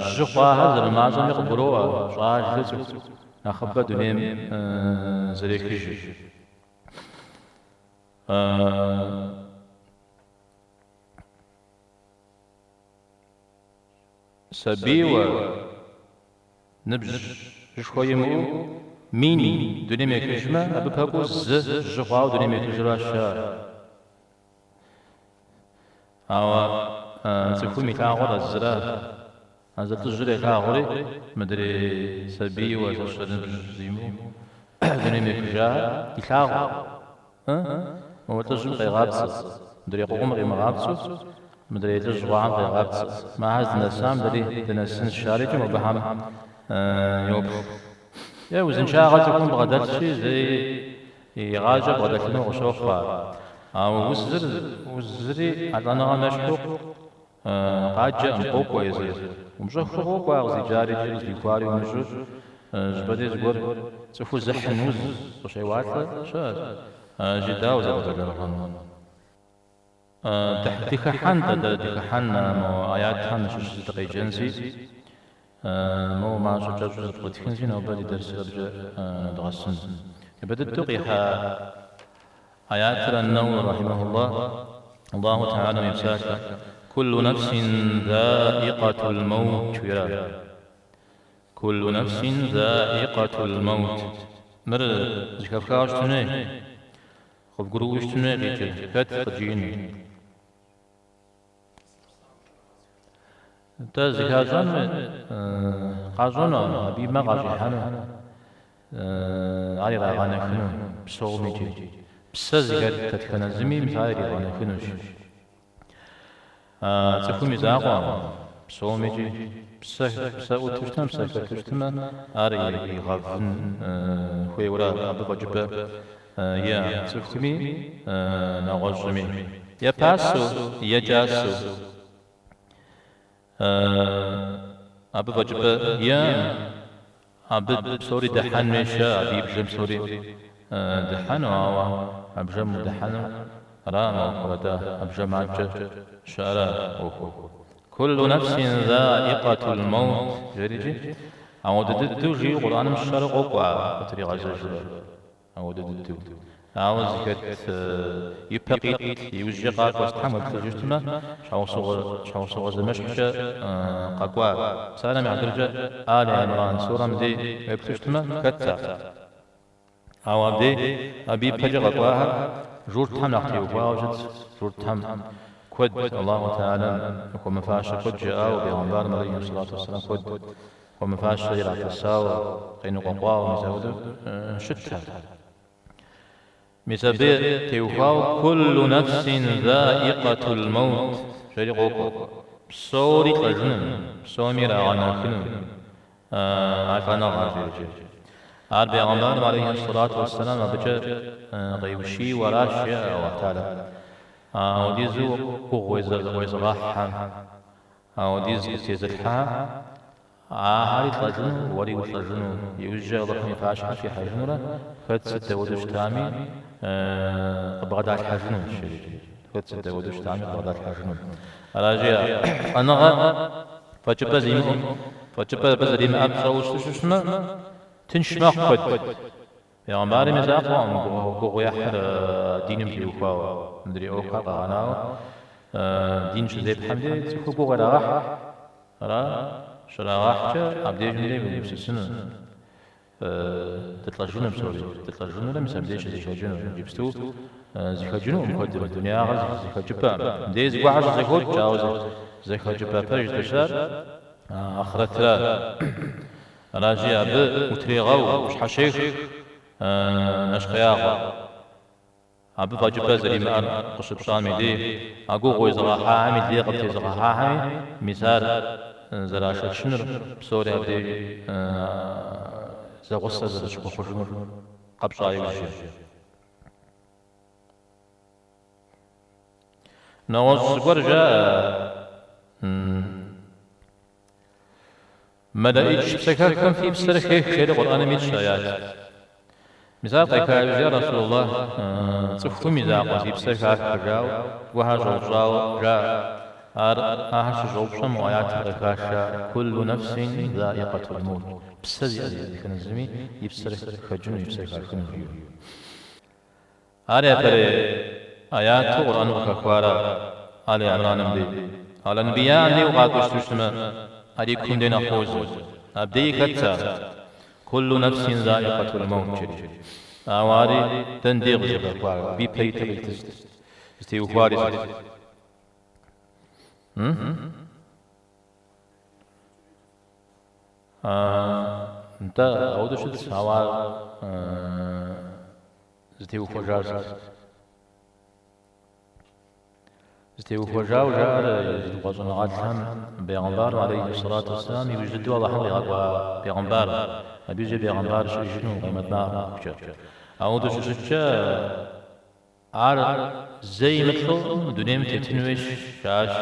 жьы хъуахэр зэрымащӏэми къыбгуроӏуэ, щӏалэу цӏыху нэхъыбэ дунейм зэрехыжыр. Сабийуэ ныбжьышхуэ имыӏэу мин дунейм ехыжмэ, абы пэкӏуэу зы жьы хъуауэ дунейм ехыжращ ар. Ауэ цӏыхум илъагъур а зыра. А зы лӏыжьыр елъагъури, мыдрей сабийуэ зэщэ ныбжь зимыӏэу дунейм ехыжахэр илъагъу. Моуэ лӏыжьым къегъапцӏэ. Мыдрей къугъум къимыгъапцӏэу, мыдрей лӏыжь хъуахэм къегъапцӏэ. Махэр здынэсам дэри дынэсынщ, арикӏи мобыхэм йоплъ. Е узыншагъэ цӏыхум бгъэдэлъщи, зэи игъащӏэ бгъэдэлъыну къыщохъу ар. Ауэ узыр, узри а лӏэныгъэм ещхьу къаджэкъым, къокӏуэ езыр. Умыщӏэххэу къокӏуэ ар къыздикӏари икӏи къыздихуари умыщӏэу, щӏыпӏэ дей зыгуэр цӏыхур зыхьын уз къыщеуалӏэ щыӏэщ. Аращи, дауэ узэрыбэлэрыгъынур? Дыхыхьэн-тӏэ дэ, дыхыхьэн мо аятхэм щыщ зы дыкъеджэнси, моуэ мащӏэ кӏэщӏу зэпкърытхынси, нобэ ди дэрсыр абыкӏэ нэдгъэсын. Япэ дыдэу къихьа аятыр Ан-Науи рахьимэхуллах, Аллаху Тэхьэлам и псалъэ, Куллу нэфсин заикъатул мэут жиӏар. Куллу нэфсин заикъатул мэут. Мыр зэхэфхауэ щытын хуей, къывгурыӏуэу щытын хуей къикӏыр, хэт къыджиӏэн? Нтӏэ, зыхащӏэну, къащӏэну, абы и мэ къащӏихьэну, ар ирагъэнэхыну псоми икӏи. Псэ зыхэт дэтхэнэ зыми мис ар иригъэнэхынущ. Цӏыхум и закъуэкъым, псоми икӏи псэ, псэ ӏуту щытмэ, псэ хэту щытмэ, ар игъэвын хуейуэрэ абы фӏэкӏыпӏэ иӏэкъым цӏыхуми нэгъуэщӏми. Е пасэу, е кӏасэу. Абы фӏэкӏыпӏэ иӏэкъым. Абы псори дыхьэн хуейщ, абы и бжэм псори дыхьэну, ауэ а бжэм удыхьэну аракъым ӏуэхур, атӏэ а бжэм адэкӏэ щыӏэра ӏуэхур. Куллу нэфсин заикъатул мэут жерикӏи, ауэдэ дыдэу жиӏэу Къурӏэным щэрэ къокӏуэ ар къытригъэзэжурэ. Ауэдэ дыдэу. Ауэ зыхэт ипэ къит, иужькӏэ къакӏуэ сытхэм уеплъыжу щытмэ, щхьэусыгъуэ, щхьэусыгъуэ зэмыщхькӏэ къэкӏуа. Псалъэм и хьэтыркӏэ Али Имран сурэм дей уеплъу щытмэ, хэтщ ар. Ауэ абдей, абы ипэкӏэ къэкӏуахэр журтхэм нэхъ теухуауэ щытщ, журтхэм куэд Аллаху Тэхьэлам хуэмыфащэ куэд жаӏауэ, бегъымбарым алейхи сэлату уэсселам куэд Хуэмыфащэ ирапэсауэ, къеныкъуэкъуауэ мис апхуэдэу щытхэр. Мис абы теухуауэ Куллу нэфсин заикъатул мэут жери къокӏуэ. Псори лӏэжыну, псоми ирагъэнэхыну а лӏэныгъэр жерикӏэ. Ар бегъымбарым алейхи сэлату уэсселам абыкӏэ къеущийуэ аращ, жеӏэ Аллахь Тэхьэлам. Ауэдизу гугъу уезыгъэхьхэм, Ауэдиз къыптезылъхьа ахэри лӏэжыну, уэри улӏэжыну, иужькӏэ Алыхьым и пащхьэ фихьэжынурэ, хэт сыт дауэдэу щытами къыбгъэдалъхьэжынущ, жери. Хэт сыт дауэдэу щытами къыбгъэдалъхьэжыну. Аращи, лӏэныгъэ фӏэкӏыпӏэ зимыӏэу, фӏэкӏыпӏэ абы зэримыӏэр пщӏэуэ щытмэ, тынш мэхъу куэд. Бегъымбарым и закъуэкъым гугъу ехьыр диным теухуауэ, мыдрей ӏуэхухэр къэгъэнауэ дин щызепхьэм дей цӏыхур гугъу ирагъэхь. Ара? Щрагъэхькӏэ абдежым дей уегупсысыну, дылӏэжыну псори, дылӏэжынурэ мис абдеж щызэхэкӏыну. Иджыпсту зэхэкӏынукъым куэдыр, дунеягъэр зэхэкӏыпӏэкъым. Мыбдеж зыгуэрхэр щызэхокӏ, ауэ зэхэкӏыпӏэ пэж здэщыӏэр ахърэтра. Аращи, абы утрегъэу, ущхьэщех нэщхъеягъуэ. Абы фӏэкӏыпӏэ зэримыӏэр къыщыпщӏам и дей, а гугъу уезыгъэхьахэми, лей къыптезыгъэхьахэми, мис ар зэрашэчынур, псори абдеж зэгъусэ зэрыщыхуэхъужынур къэпщӏа иужькӏэ. Нэгъуэщӏ зыгуэр жаӏэ. Мэлэӏич псэхэххэм фи псэр хех, жери Къурӏэным итщ аят. Мис ар къеха иужь, я Расулаллах, цӏыхум и закъуэ зи псэр хахыр, жаӏэу, зыгуэрхэр щӏэупщӏауэ жаӏэ. Ар ахэр щыщӏэупщӏэм мо аятыр къехащ, жаӏэ, Куллу нэфсин заикъатул мэут, псэ зиӏэ дэтхэнэ зыми и псэр хэкӏыну, и псэр хахыну, жиӏэу. Ар япэрей аяту Къурӏэным къыхэхуара Али Имраным дей. Аль-Анбиям дей укъакӏуэу щыту щытмэ, ар и кум дей нэхъ хуозэ. Абдеи хэтщ ар. Куллу нэфсин заикъатул мэут жери. Ауэ ари дэн дей къызыхэхуар, абы ипэ итыр къитыр сыт? Зытеухуари сыт? Нтӏэ, ауэдэу щытщ, ауэ ар зытеухуэжар сыт? Зытеухуэжауэ жаӏэр языныкъуэ щӏэныгъэлӏхэм бегъымбарым алейхи сэлату уэсселам иужь дыдэу Алыхьым къигъэкӏуа бегъымбар, абы иужькӏэ бегъымбар щыӏэжыну къемэт махуэм хъухукӏэ. Ауэдэу щыщыткӏэ, ар зэи мылӏэу мы дунейм тетын хуейщ, жаӏащ.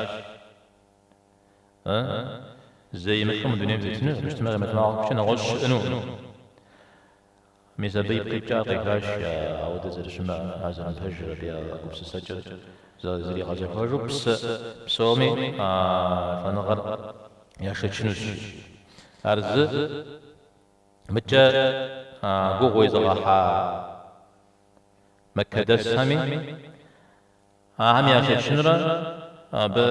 Зэи мылӏэу мы дунейм тетыну, абы щытмэ къемэт махуэм хъухукӏэ нэгъуэщӏ щыӏэну. Мис абы ипкъ иткӏэ ар къехащ, ауэдэ зэрыщымыӏэр, ар зэрымыпэжыр, абы я гупсысэкӏэр зэригъэзэхуэжу псэ псоми а лӏэныгъэр яшэчынущ. Ар зы мыдкӏэ гугъу езыгъэхьа мэккэдэсхэми, Ахэм яшэчынурэ абы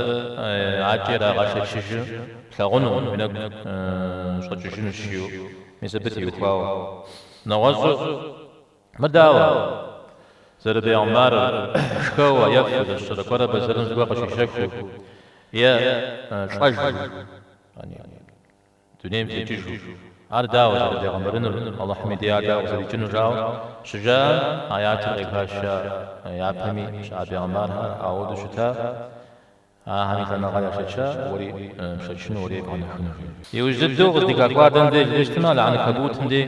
адэкӏэ ирагъэшэчыжу плъагъуну, уи нэгу щӏэкӏыжынущ жиӏэу, мис абы теухуауэ. Нэгъуэщӏу, мыр дауэ? Зэрыбегъымбарыр шхэуэ, ефэу, зэщэрэ кӏуэрэ бэзэрым зыгуэр къыщищэхуу е лӏэжу. Дунейм текӏыжу. Ар дауэ зэрыбегъымбарынур, Алыхьым и дей ар дауэ къызэрикӏынур жаӏэу щыжаӏэм, аятыр къехащ япэми щыӏа бегъымбархэр ауэдэу щыта, ахэми лӏэныгъэр яшэча, уэри пшэчыну, уэри ебгъэнэхыну жи. Иужь дыдэу къыздыхэхуар дэнэ деж жыпӏэу щытмэ, Аль-Анкабутым дей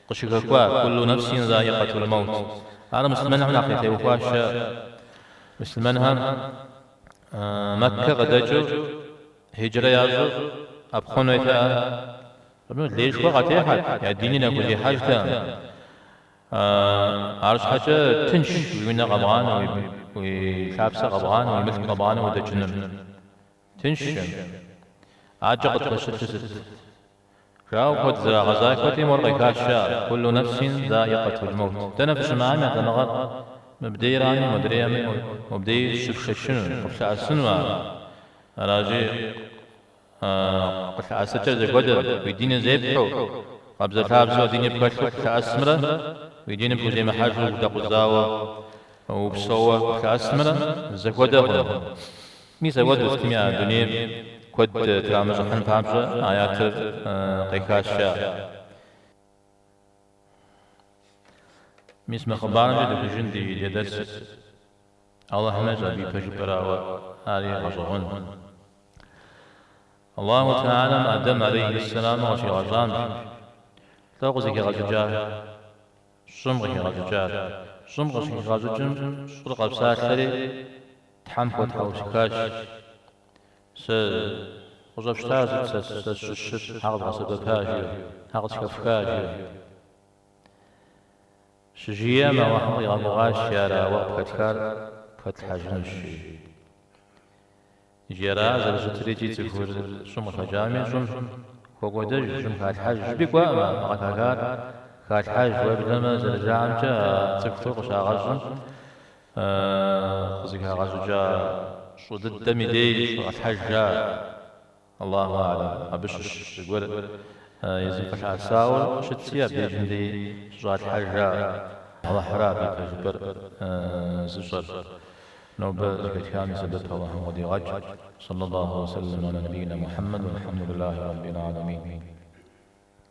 къыщыхэхуа, Куллу нэфсин заикъэтул мэут. Ар муслъымэнхэм нэхъ ятеухуащ. Муслъымэнхэм Мэккэ къыдэкӏыу Хьиджрэ ящӏу ӏэпхъуэн хуейтэкъэ? Абы леишхуэ къатехьэт, я диныр яхузехьэжтэкъым. Арщхьэкӏэ тынш уи унэ къэбгъанэу, уи лъапсэ къэбгъанэу, уи мылъку къэбгъанэу удэкӏыныр. Тыншкъым. Адэкӏэ къытпэщытыр сыт? Жаӏэу куэд зэрагъэзахуэти, мор къехащ, Куллу нэфсин заикъэтул мэут. Дэнэ фыщымыӏами а лӏэныгъэр мыбдейрами, модрейми, мобдей щыфшэчыну, къыфлъэӏэсыну ар. Аращи, къылъэӏэсыкӏэр зэхуэдэ, уи диныр зепхьэу, къабзэлъабзэу диныр пхэлъу къыплъэӏэсымрэ, уи диныр пхуземыхьэжу удэкъузауэ упсэууэ къыплъэӏэсымрэ зэхуэдэкъым. Мис апхуэдэу сытми а дунейм куэд трамыщӏыхьын папщӏэ аятыр къехащ жаӏэ. Мис мы хъыбарымкӏэ дыухыжын ди дерсыр. Алыхьым ещӏэ абы и пэжыпӏэр, ауэ ари гъэщӏэгъуэн. Аллаху Тэхьэлам Адэм алейхи сэлам къыщигъэщӏам, лӏо къызыхигъэщӏыкӏар? Щӏым къыхигъэщӏыкӏар. Щӏым къыщыхигъэщӏыкӏым щӏыр къэпсалъэри Тхьэм хуэтхьэусыхащ. Сэ къыщӏэфщтар сыт сэ сэ сщыщыр щхьэ къэвгъэсэбэпа жиӏэу, щхьэ къысхэфха жиӏэу. Щыжиӏэм Алыхьым къигъэгугъащ ар а уэ къыпхэтхар пхэтлъхьэжынущ жиӏэу. Иджы ара зэрыщытыр икӏи цӏыхур щӏым къыхэкӏами, щӏым хокӏуэдэж, щӏым халъхьэж. Щӏыпӏи кӏуэкъым а къыхахар халъхьэж, уеблэмэ зэрыжаӏэмкӏэ а цӏыхур къыщагъэщӏым къызыхагъэщӏыкӏа щӏы дыдэм и дей щӏалъхьэж жаӏэ. Аллаху а'лэм, абы щыщ зыгуэр езым къылъэӏэсауэ щытти, абдежым дей щыщӏалъхьэж жаӏэ. Алыхьра абы и пэжыпӏэр зыщӏэр. Нобэ зэхэтхам и сэбэп Алыхьым къыдигъэкӏ. Саллаллаху уэ сэллэм аля набийна Мухьэммэд, уэлхьэмдулиллахи раббил аламин.